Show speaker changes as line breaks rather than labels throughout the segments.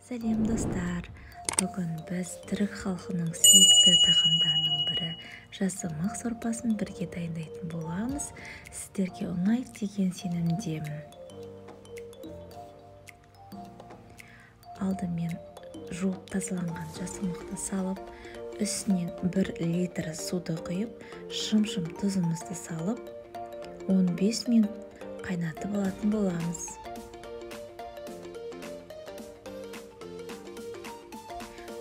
Сәлем достар! Бүгін біз түрік халқының сүйікті тағамдарының бірі жасымық сорпасын бірге дайындайтын боламыз. Сіздерге ұнайды деген сенімдемін. Алдымен жуып тазаланған жасымықты салып, үстінен 1 литр суды құйып, шым-шым тұзымызды салып, 15 минут қайнатып алатын боламыз.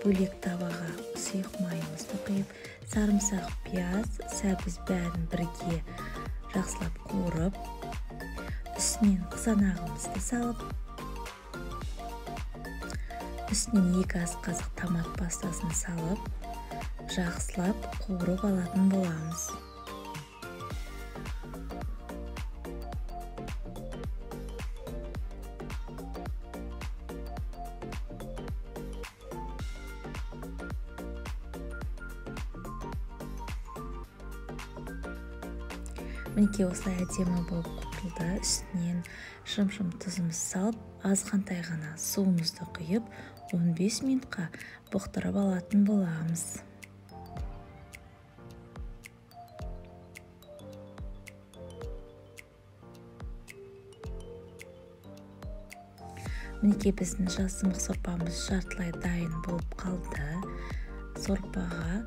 Бөлек табаға сұйық майымызды құйып, сарымсақ, пияз, сәбіз бәрін бірге жақсылап қуырып, үстінен қызанағымызды салып, үстінен 2 ас қасық томат пастасын салып, жақсылап қуырып алатын боламыз. Мінекей осылай әдемі болып қуырылды. Үстінен шым-шым тұзымыз салып, азғантай ғана суымызды құйып, 15 минутқа бұқтырып алатын боламыз. Мінекей біздің жасымық сорпамыз жартылай дайын болып қалды. Сорпаға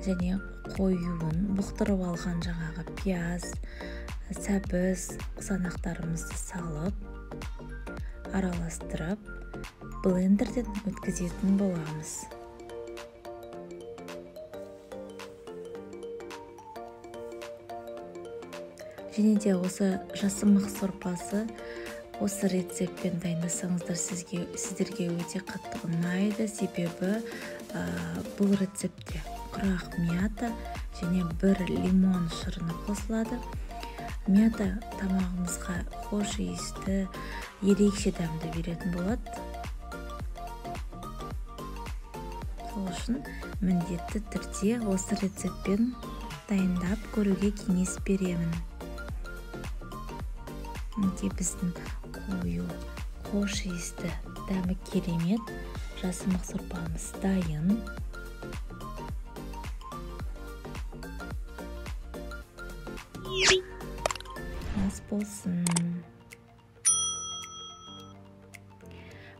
және қоюын бұқтырып алған жаңағы пияз, сәбіз, қызанақтарымызды салып, араластырып, блендерден өткізетін боламыз. Және де осы жасымық сорпасы осы рецептпен дайындасаңыздар сіздерге өте қатты ұнайды, себебі бұл рецептте құрақ мята және 1 лимон шырыны қосылады. Мята тамағымызға хош иісті, ерекше дәмді беретін болады. Сол үшін міндетті түрде осы рецептпен дайындап көруге кеңес беремін. Мінекей біздің қою, хош иісті, дәмі керемет жасымық сорпамыз дайын. Ас болсын.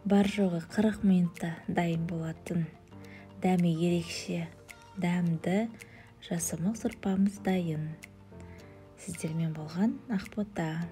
Бар жоғы 40 минутта дайын болатын, дәмі ерекше, дәмді жасымық сорпамыз дайын. Сіздермен болған Ақбота.